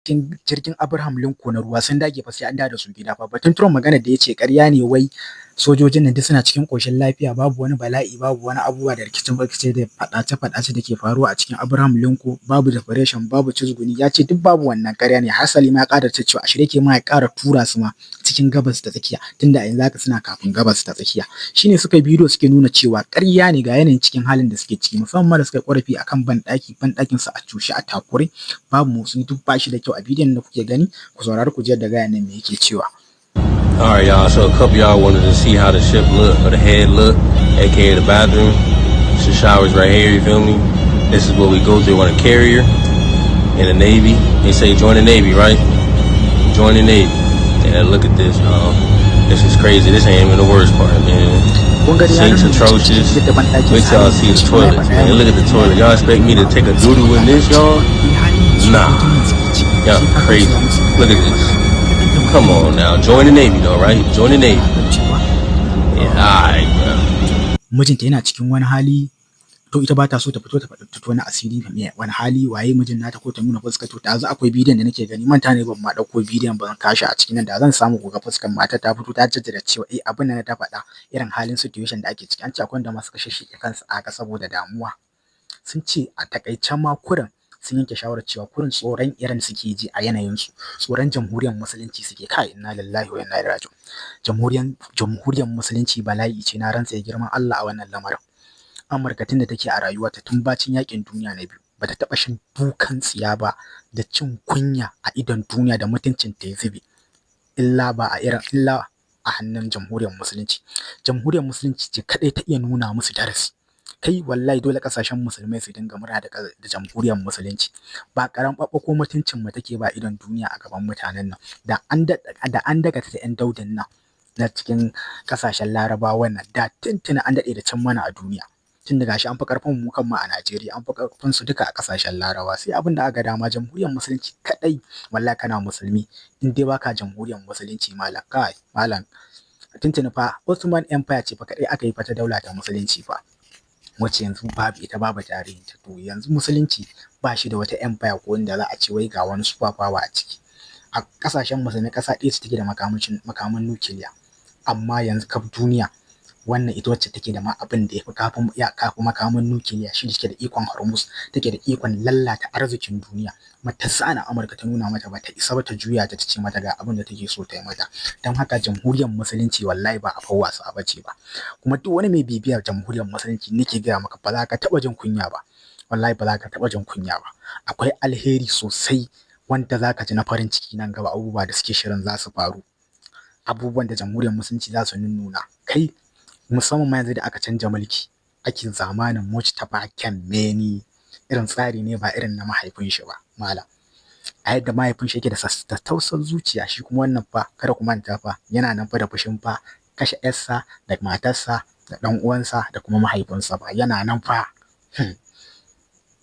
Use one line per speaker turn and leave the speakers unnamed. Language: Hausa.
Cikin jirgin Abraham Lincoln na ruwa sun dage fa sai an dawo da su gida fa. Batun Trump, magana da ya ce ƙarya ne, wai sojojin nan duk suna cikin ƙoshin lafiya, babu wani bala'i, babu wani abubuwa da rikicin rikice da faɗace-faɗace da ke faruwa a cikin Abraham Lincoln, babu depression, babu cizguni, ya ce duk babu wannan, ƙarya ne. Hasali ma ya ƙara ta cewa a shirye yake ma ya ƙara tura su ma cikin Gabas ta Tsakiya, tunda a yanzu haka suna kafin Gabas ta Tsakiya. Shine suka yi bidiyo suke nuna cewa ƙarya ne, ga yanayin cikin halin da suke ciki, musamman da suka yi ƙorafi akan banɗaki, banɗakin su a cushe, a takure, babu motsi, duk ba shi da kyau. A bidiyon da kuke gani, ku saurari ku ji yadda gayan nan me yake cewa.
All right, y'all. So a couple y'all wanted to see how the ship look or the head look, aka the bathroom. It's the showers right here. You feel me? This is what we go through on a carrier in the Navy. They say join the Navy, right? Join the Navy. And look at this, y'all. This is crazy. This ain't even the worst part, man. Sink's atrocious. Wait till y'all see the toilets, man. Look at the toilet. Y'all expect me to take a doodle in this, y'all? Nah. Y'all crazy. Look at this. Come on now. Join the Navy, though, right? Join the Navy. Yeah, alright, bro.
Mijinta yana cikin wani hali, to ita ba ta so ta fito ta faɗi ta wani asiri, me wani hali, waye mijin nata, ko ta nuna fuskar. To ɗazu akwai bidiyon da nake gani, manta ne ban ma ɗauko bidiyon ban kashi a cikin nan, da zan samu ku ga fuskar matar ta fito ta jaddada cewa eh, abin da ta faɗa, irin halin situation da ake ciki. An ce akwai wanda ma suka shishshike kansu a haka saboda damuwa. Sun ce a taƙaice ma kurin sun yanke shawarar cewa kurin tsoron Iran suke ji a yanayinsu, tsoron Jamhuriyar Musulunci suke. Kai, inna lillahi wa inna ilaihi raji'un. Jamhuriyar Musulunci bala'i ce, na rantse girman Allah a wannan lamarin. Amurka tunda take a rayuwarta, tun bacin yakin duniya na biyu, bata taɓa shan dukan tsiya ba da cin kunya a idon duniya da mutuncin ta ya zube illa ba a irin illa a hannun Jamhuriyar Musulunci. Jamhuriyar Musulunci ce kaɗai ta iya nuna musu darasi. Kai, wallahi dole ƙasashen musulmai su dinga murna da Jamhuriyar Musulunci. Ba ƙaramin ɓaɓɓako mutuncin mu take ba idon duniya a gaban mutanen nan. Da an daga ta 'yan daudin nan na cikin ƙasashen Larabawan nan, da tuntuni an daɗe da cin mana a duniya. Tun da gashi an fi ƙarfin mu kan ma a Najeriya, an fi ƙarfin su duka a ƙasashen Larabawa, sai abin da aka dama. Jamhuriyar Musulunci kaɗai, wallahi kana musulmi, in dai baka Jamhuriyar Musulunci, malam, kai malam, tuntuni fa Ottoman Empire ce fa kaɗai aka yi fa ta daula ta musulunci fa, wacce yanzu babu ita, babu tarihinta. To yanzu musulunci ba shi da wata empire ko wanda za a ce wai ga wani super power a ciki. A ƙasashen musulmi, ƙasa ɗaya ce take da makamashin makaman nukiliya, amma yanzu kaf duniya wannan ita wacce take da ma abin da ya fi kafin ya kafi makaman nukiliya, shi take da ikon Hormuz, take da ikon lallata arzikin duniya. Mata sana Amurka ta nuna mata ba ta isa ba, ta juya ta ce mata ga abin da take so ta yi mata. Don haka Jamhuriyar Musulunci wallahi ba a fa wasa ba ce ba. Kuma duk wani mai bibiyar Jamhuriyar Musulunci, nake gaya maka, ba za ka taɓa jin kunya ba, wallahi ba za ka taɓa jin kunya ba. Akwai alheri sosai wanda za ka ji na farin ciki nan gaba, abubuwa da suke shirin za su faru, abubuwan da Jamhuriyar Musulunci za su nunnuna. Kai, musamman ma yanzu da aka canja mulki, ake zamanin Mujtaba Khamenei, irin tsari ne ba irin na mahaifin shi ba, malam. A yadda mahaifin shi yake da tattausar zuciya, shi kuma wannan fa, kada ku manta fa, yana nan fa da fushin fa kashe 'yarsa da matarsa da ɗan uwansa da kuma mahaifinsa ba, yana nan fa.